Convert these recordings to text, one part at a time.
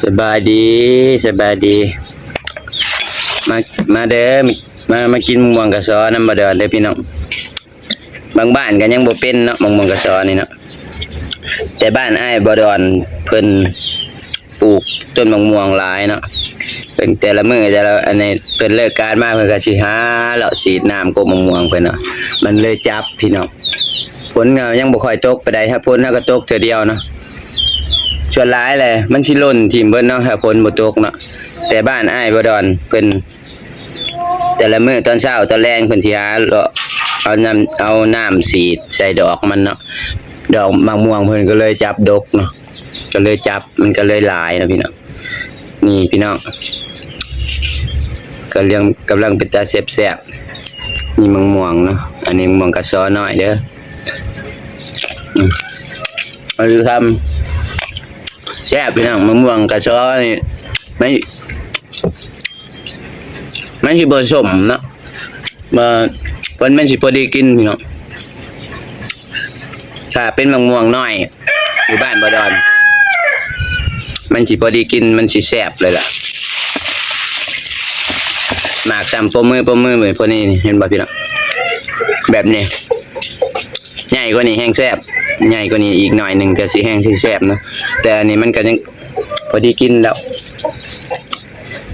ສະບາຍດີ ສະບາຍດີ ມາ ມາເດີ ມາ ມາກິນໝ່ວງກະຊອນຳບໍ່ດອນເດີພີ່ນ້ອງ. ບາງບ້ານກໍຍັງບໍ່ເປັນເນາະ ໝ່ວງ ໝ່ວງກະຊອນນີ້ເນາະ, ແຕ່ບ້ານອ້າຍບໍ່ດອນເພິ່ນ ປູກຕົ້ນໝາກມ່ວງຫຼາຍເນາະ. ເພິ່ນແຕ່ລະມື້ແຕ່ລະອັນນີ້ ເພິ່ນເລີກການມາ ເພິ່ນກໍຊິຫາເລາະສີດນ້ຳກົກໝາກມ່ວງເພິ່ນເນາະ, ມັນເລີຍຈັບພີ່ນ້ອງ. ຝົນກໍຍັງບໍ່ຄ່ອຍຕົກປານໃດ, ຖ້າຝົນເຮົາກໍຕົກເທື່ອດຽວເນາະ. ສ່ວນຫຼາຍແຫຼະ ມັນຊິຫຼົ່ນຖິ້ມເບິດເນາະ ຖ້າຝົນບໍ່ຕົກເນາະ. ແຕ່ບ້ານອ້າຍບໍ່ດອນເພິ່ນ ແຕ່ລະມື້ຕອນເຊົ້າຕອນແລງ ເພິ່ນຊິຫາເລາະເອົານ້ຳ ເອົານ້ຳສີດໃສ່ດອກມັນເນາະ, ດອກໝາກມ່ວງເພິ່ນກໍເລີຍຈັບດົກເນາະ, ກໍເລີຍຈັບ ມັນກໍເລີຍຫຼາຍເນາະພີ່ນ້ອງ. ນີ້ພີ່ນ້ອງ ກຳລັງ ກຳລັງເປັນຕາແຊບໆ. ນີ້ໝາກມ່ວງເນາະ, ອັນນີ້ໝາກມ່ວງກະຊໍນ້ອຍເດີ. ອືມ ເອົາຢູ່ຄຳ ແຊບພີ່ນ້ອງ. ໝາກມ່ວງກະຊໍນີ້ ມັນ ມັນຊິບໍ່ສົ້ມເນາະ, ບໍ່ ມັນ ມັນຊິພໍດີກິນພີ່ນ້ອງ. ຖ້າເປັນໝາກມ່ວງນ້ອຍ ຢູ່ບ້ານບໍ່ດອນ ມັນຊິພໍດີກິນ ມັນຊິແຊບເລີຍລະ. ໝາກສ່ຳປົມມື ປົມມື ພວກນີ້ ເຫັນບໍ່ພີ່ນ້ອງ? ແບບນີ້ ໃຫຍ່ກວ່ານີ້ແຮງແຊບ, ໃຫຍ່ກວ່ານີ້ອີກໜ້ອຍໜຶ່ງກໍຊິແຮງຊິແຊບເນາະ, ແຕ່ອັນນີ້ມັນກໍຍັງພໍດີກິນແລ້ວ.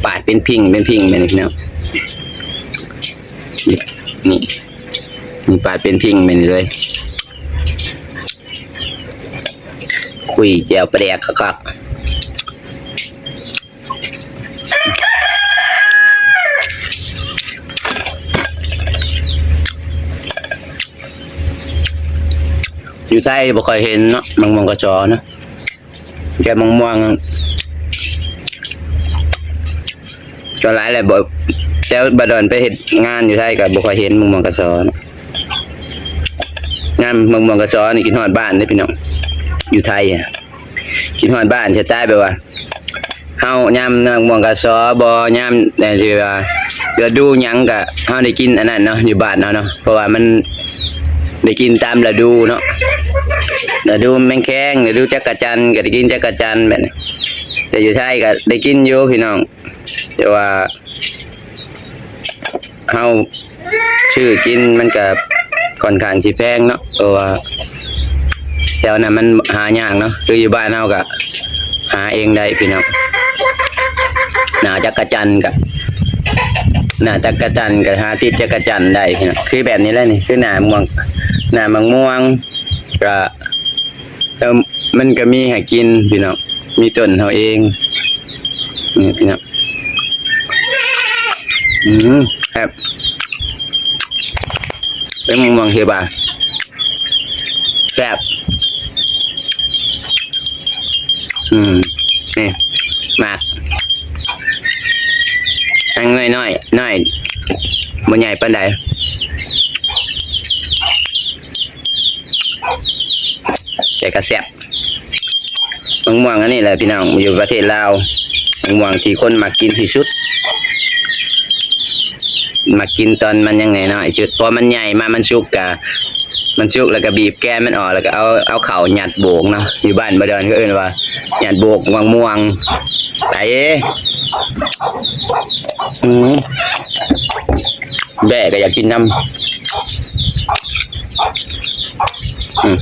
ປາດເປັນພິ້ງເປັນພິ້ງແບບນີ້ພີ່ນ້ອງ. ນີ້ ນີ້ ນີ້ປາດເປັນພິ້ງແບບນີ້ເລີຍ. ຄຸຍແຈ່ວປາແດກຄັກໆ. ຢູ່ໄທບໍ່ຄ່ອຍເຫັນເນາະ ໝາກມ່ວງກະຊໍເນາະ. ແກ່ໝາກມ່ວງ ສ່ວນຫຼາຍແຫຼະ ບໍ່ ແຕ່ວ່າດອນໄປເຮັດງານຢູ່ໄທກໍບໍ່ຄ່ອຍເຫັນໝາກມ່ວງກະຊໍ. ງານໝາກມ່ວງກະຊໍນີ້ ຄິດຮອດບ້ານເດ້ພີ່ນ້ອງ ຢູ່ໄທ ອະ ຄິດຮອດບ້ານສະໄຕແບບວ່າ ເຮົາຍາມໝາກມ່ວງກະຊໍບໍ່ ຍາມທີ່ວ່າລະດູຫຍັງກະເຮົາໄດ້ກິນອັນນັ້ນເນາະ ຢູ່ບ້ານເຮົາເນາະ, ເພາະວ່າມັນໄດ້ກິນຕາມລະດູເນາະ. ລະດູແມງແຄງ ລະດູຈັກກະຈັນ ກະໄດ້ກິນຈັກກະຈັນແບບນີ້. ແຕ່ຢູ່ໄທກະໄດ້ກິນຢູ່ພີ່ນ້ອງ ແຕ່ວ່າ ເຮົາຊື້ກິນມັນກະຂ້ອນຂ້າງຊິແພງເນາະ ເພາະວ່າແຖວນັ້ນມັນຫາຍາກເນາະ, ຄືຢູ່ບ້ານເຮົາກະຫາເອງໄດ້ພີ່ນ້ອງ. ໜ້າຈັກກະຈັນກະ ໜ້າຈັກກະຈັນກະຫາຕິດຈັກກະຈັນໄດ້ພີ່ນ້ອງ. ຄືແບບນີ້ແຫຼະນີ້ ຄືໜ້າມ່ວງ ໜ້າໝາກມ່ວງກະ ແລ້ວມັນກໍມີໃຫ້ກິນພີ່ນ້ອງ ມີຕົ້ນເຮົາເອງ ນີ້ພີ່ນ້ອງ. ອືມ ແຊບ ເປັນໝາກມ່ວງທີ່ວ່າແຊບ. ອືມ ນີ້ໝາກ ອັນນ້ອຍໆ ນ້ອຍ ບໍ່ໃຫຍ່ປານໃດ ແຕ່ກໍແຊບ. ໝາກມ່ວງອັນນີ້ແຫຼະພີ່ນ້ອງ ຢູ່ປະເທດລາວ ໝາກມ່ວງທີ່ຄົນມັກກິນທີ່ສຸດ ມັກກິນຕອນມັນຍັງນ້ອຍໆ ຈຸດ ພໍມັນໃຫຍ່ມາ ມັນສຸກກະ ມັນສຸກແລ້ວກໍບີບແກນມັນອອກ ແລ້ວກໍເອົາ ເອົາເຂົ້າຍັດໂບກເນາະ. ຢູ່ບ້ານບໍ່ດອນເຂົາເອີ້ນວ່າຍັດໂບກໝາກມ່ວງ. ໄປ ອືມ ແບ້ກໍຢາກກິນນຳ. ອືມ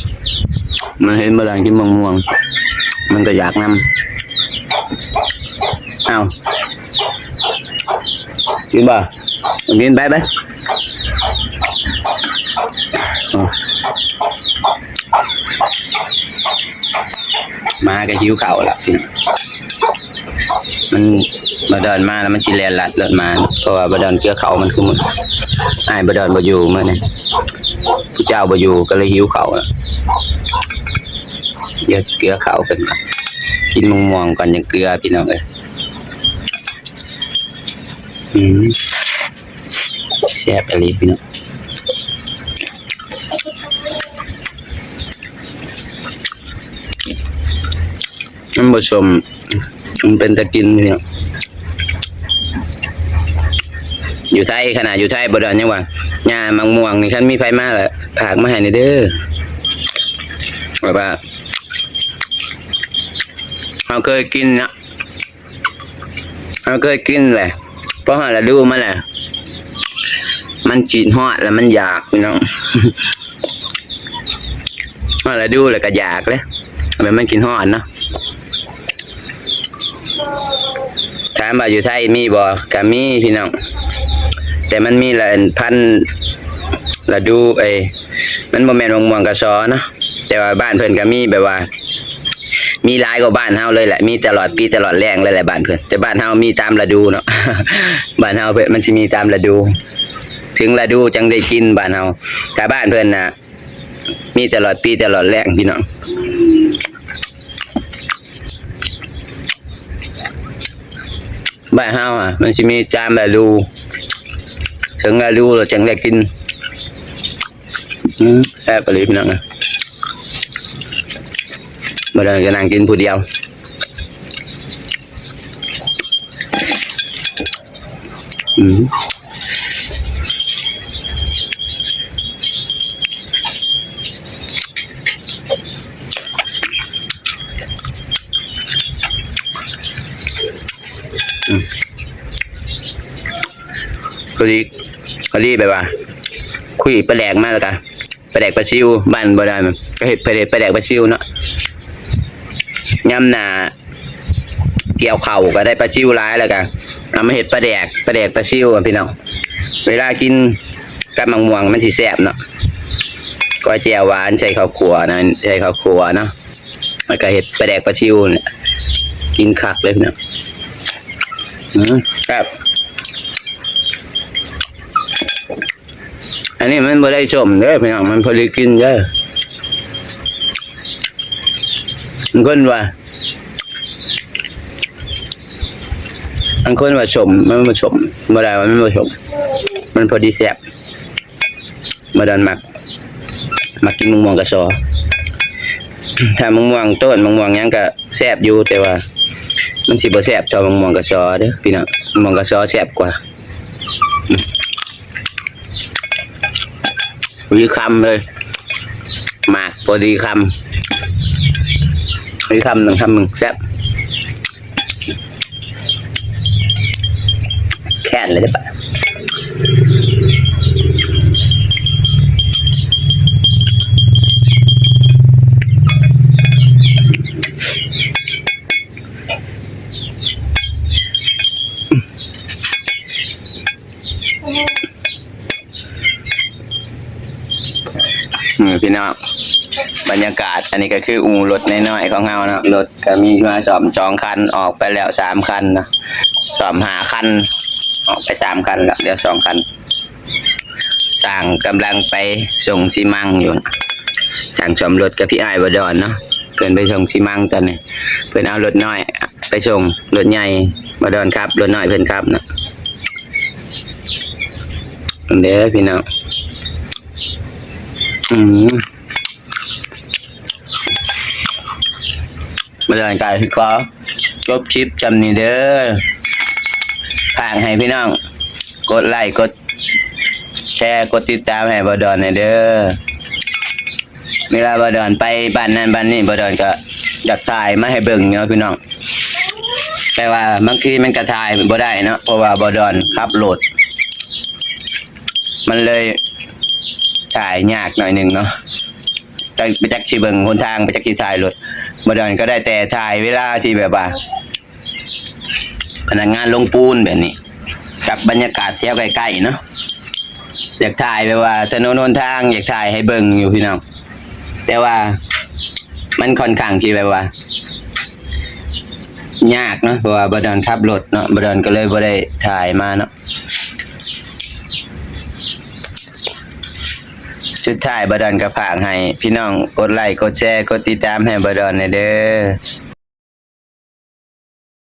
ມັນເຫັນບໍ່ດອນກິນໝາກມ່ວງ ມັນກໍຢາກນຳ. ເອົາ ກິນບໍ່? ກິນໄປ ໄປ. ໝາກໍຫິວເຂົ້າລະ ມັນ ບໍ່ດອນມາແລ້ວມັນຊິແລ່ນລັດລົດມາ ເພາະວ່າບໍ່ດອນເກືອເຂົ້າມັນຄືມື້ ອ້າຍບໍ່ດອນບໍ່ຢູ່ມື້ນີ້ ຜູ້ເຈົ້າບໍ່ຢູ່ກໍເລີຍຫິວເຂົ້າ. ດຽວຊິເກືອເຂົ້າເພິ່ນກ່ອນ ກິນໝາກມ່ວງກ່ອນຈັ່ງເກືອພີ່ນ້ອງເອີຍ. ອືມ ແຊບອີ່ຫຼີພີ່ນ້ອງ ມັນບໍ່ສົ້ມ ມັນເປັນຕາກິນພີ່ນ້ອງ. ຢູ່ໄທ ຂະໜາດຢູ່ໄທບໍ່ດອນຍັງວ່າ ຍ່າໝາກມ່ວງນີ້ ຄັນມີໃຜມາລະຝາກມາໃຫ້ແດ່ເດີ ແບບວ່າ ເຮົາເຄີຍກິນເນາະ. ເຮົາເຄີຍກິນແຫຼະ ພໍຮອດລະດູມັນແຫຼະ ມັນຄິດຮອດແລ້ວມັນຢາກພີ່ນ້ອງ ຮອດລະດູແລ້ວກໍຢາກເດ້ ແບບມັນຄິດຮອດເນາະ. ຖາມວ່າຢູ່ໄທມີບໍ່? ກໍມີພີ່ນ້ອງ ແຕ່ມັນມີລະ ອັນ ພັນລະດູ ເອີຍ ມັນບໍ່ແມ່ນໝາກມ່ວງກະຊໍເນາະ ແຕ່ວ່າບ້ານເພິ່ນກໍມີ ແບບວ່າມີຫຼາຍກວ່າບ້ານເຮົາເລີຍແຫຼະ ມີຕະຫຼອດປີຕະຫຼອດແລ້ງເລີຍແຫຼະບ້ານເພິ່ນ ແຕ່ບ້ານເຮົາມີຕາມລະດູເນາະ ບ້ານເຮົາເພິ່ນ ມັນຊິມີຕາມລະດູ ເຖິງລະດູຈັ່ງໄດ້ກິນ ບ້ານເຮົາ ຖ້າບ້ານເພິ່ນນະ ມີຕະຫຼອດປີຕະຫຼອດແລ້ງພີ່ນ້ອງ. ບ້ານເຮົາອະ ມັນຊິມີຕາມລະດູ ເຖິງລະດູແລ້ວຈັ່ງໄດ້ກິນ. ອືມ ແຊບອີ່ຫຼີພີ່ນ້ອງເອີຍ ບໍ່ໄດ້ກໍນັ່ງກິນຜູ້ດຽວ. ອືມ ອືມ ພໍດີ ພໍດີແບບວ່າ ຄຸຍປາແດກມາແລ້ວກະ ປາແດກປາຊິວ ບ້ານບໍ່ໄດ້ ກໍເຮັດປາແດກ ປາແດກປາຊິວເນາະ ຍາມໜ້າກ່ຽວເຂົ້າກໍໄດ້ປາຊິວຫຼາຍ ແລ້ວກໍເອົາມາເຮັດປາແດກ ປາແດກປາຊິວພີ່ນ້ອງ ເວລາກິນກັບໝາກມ່ວງມັນຊິແຊບເນາະ ກ້ອຍແຈ່ວຫວານໃສ່ເຂົ້າຂົ້ວນະ ໃສ່ເຂົ້າຂົ້ວເນາະ ແລ້ວກໍເຮັດປາແດກປາຊິວນີ້ ກິນຄັກເລີຍພີ່ນ້ອງ ອືມ ແຊບ. ອັນນີ້ມັນບໍ່ໄດ້ສົ້ມເດີພີ່ນ້ອງ ມັນພໍດີກິນເດີ ບາງຄົນວ່າ ບາງຄົນວ່າສົ້ມ ມັນບໍ່ສົ້ມ ບໍ່ໄດ້ວ່າມັນບໍ່ສົ້ມ ມັນພໍດີແຊບ ບໍ່ດອນມັກ ມັກກິນໝາກມ່ວງກະຊໍ ຖ້າໝາກມ່ວງຕົ້ນ ໝາກມ່ວງຫຍັງກະແຊບຢູ່ ແຕ່ວ່າມັນຊິບໍ່ແຊບເທົ່າໝາກມ່ວງກະຊໍເດີພີ່ນ້ອງ ໝາກມ່ວງກະຊໍແຊບກວ່າ. ພໍດີຄຳເລີຍ ໝາກພໍດີຄຳ ພໍດີຄຳໜຶ່ງ ຄຳໜຶ່ງ ແຊບ ແຄ້ນເລີຍເດ້ປະ. ນີ້ພີ່ນ້ອງ ບັນຍາກາດ ອັນນີ້ກໍຄືອູ່ລົດນ້ອຍໆຂອງເຮົາເນາະ ລົດກໍມີມາສ້ອມສອງຄັນ ອອກໄປແລ້ວສາມຄັນເນາະ ສ້ອມຫ້າຄັນ ອອກໄປສາມຄັນແລ້ວ ເຫຼືອສອງຄັນ ຊ່າງກຳລັງໄປສົ່ງຊີມັງຢູ່ ຊ່າງສ້ອມລົດກັບພີ່ອ້າຍບໍ່ດອນເນາະ ເພິ່ນໄປສົ່ງຊີມັງຕອນນີ້ ເພິ່ນເອົາລົດນ້ອຍ ໄປສົ່ງ ລົດໃຫຍ່ບໍ່ດອນຂັບ ລົດນ້ອຍເພິ່ນຂັບນະ ເດີພີ່ນ້ອງ ອືມ ບໍ່ດອນກໍຊິຂໍຈົບຄລິບຊ່ຳນີ້ເດີ ຝາກໃຫ້ພີ່ນ້ອງກົດໄລ້ ກົດແຊ ກົດຕິດຕາມໃຫ້ບໍ່ດອນແດ່ເດີ. ເວລາບໍ່ດອນໄປບ້ານນັ້ນບ້ານນີ້ ບໍ່ດອນກໍຢາກຖ່າຍມາໃຫ້ເບິ່ງເນາະພີ່ນ້ອງ ແຕ່ວ່າບາງທີມັນກໍຖ່າຍບໍ່ໄດ້ເນາະ ເພາະວ່າບໍ່ດອນຂັບລົດ ມັນເລີຍຖ່າຍຍາກໜ້ອຍໜຶ່ງເນາະ ຈັກ ຈັກຊິເບິ່ງຫົນທາງ ຈັກຊິຖ່າຍລົດ ບໍ່ດອນກໍໄດ້ແຕ່ຖ່າຍເວລາທີ່ແບບວ່າ ພະນັກງານລົງປູນແບບນີ້ ກັບບັນຍາກາດແຖວໃກ້ໆເນາະ ຢາກຖ່າຍແບບວ່າຖະໜົນຫົນທາງ ຢາກຖ່າຍໃຫ້ເບິ່ງຢູ່ພີ່ນ້ອງ ແຕ່ວ່າມັນຂ້ອນຂ້າງທີ່ແບບວ່າຍາກເນາະ ເພາະວ່າບໍ່ດອນຂັບລົດເນາະ ບໍ່ດອນກໍເລີຍບໍ່ໄດ້ຖ່າຍມາເນາະ. ສຸດທ້າຍບໍ່ດອນກໍຝາກໃຫ້ພີ່ນ້ອງກົດໄລ້ ກົດແຊ ກົດຕິດຕາມໃຫ້ບໍ່ດອນແດ່ເດີ.